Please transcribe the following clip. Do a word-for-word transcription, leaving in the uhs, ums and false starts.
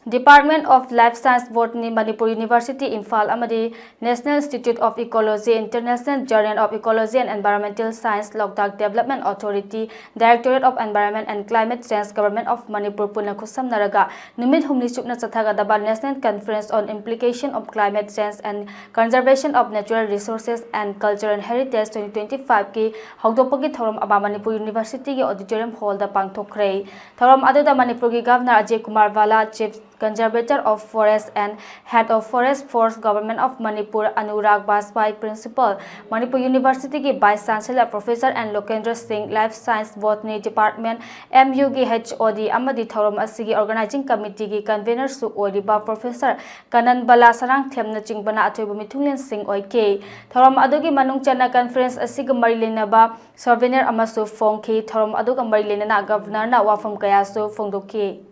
Department of Life Science, Botany, Manipur University, Imphal ꯑꯃꯗꯤ National Institute of Ecology, International Journal of Ecology and Environmental Science, Loktak Development Authority, Directorate of Environment and Climate Change, Government of Manipur ꯄꯨꯟꯅ ꯈꯨꯠꯁꯝꯅꯔꯒ ꯅꯨꯃꯤꯠ ꯍꯨꯝꯅꯤ ꯆꯨꯞꯅ ꯆꯠꯊꯒꯗꯕ National Conference on Implication of Climate Change and Conservation of Natural Resources and Cultural Heritage twenty twenty-five ꯀꯤ ꯍꯧꯗꯣꯛꯄꯒꯤ ꯊꯧꯔꯝ ꯑꯃ ꯃꯅꯤꯄꯨꯔ ꯌꯨꯅꯤꯚꯔꯁꯤꯇꯤꯒꯤ auditorium hall ꯗ ꯄꯥꯡꯊꯣꯛꯈ꯭ꯔꯦ꯫ ꯊꯧꯔꯝ ꯑꯗꯨꯗ ꯃꯅꯤꯄꯨꯔꯒꯤ Governor Ajay Kumar ꯚꯥꯂꯥ, Chief Conservator of Forest and Head of Forest Force, Government of Manipur, Anurag Bajpai, Principal, Manipur University ꯒꯤ Vice Chancellor Professor N Lokendra Singh, Life Science Botany Department, M U ꯒꯤ H O D ꯑꯃꯗꯤ ꯊꯧꯔꯝ ꯑꯁꯤꯒꯤ Organizing Committee ꯒꯤ Convener ꯁꯨ ꯑꯣꯏꯔꯤꯕ Professor Kanan ꯕꯂꯥ ꯁꯅꯥꯡꯊꯦꯝꯅꯆꯤꯡꯕꯅ ꯑꯊꯣꯏꯕ ꯃꯤꯊꯨꯡꯂꯦꯟꯁꯤꯡ ꯑꯣꯏꯈꯤ꯫ ꯊꯧꯔꯝ ꯑꯗꯨꯒꯤ ꯃꯅꯨꯡ ꯆꯟꯅ conference ꯑꯁꯤꯒ ꯃꯔꯤ ꯂꯩꯅꯕ souvenir ꯑꯃꯁꯨ ꯐꯣꯡꯈꯤ꯫ ꯊꯧꯔꯝ ꯑꯗꯨꯒ ꯃꯔꯤ ꯂꯩꯅꯅ Governor ꯅ ꯋꯥꯐꯝ ꯀꯌꯥꯁꯨ ꯐꯣꯡꯗꯣꯛꯈꯤ꯫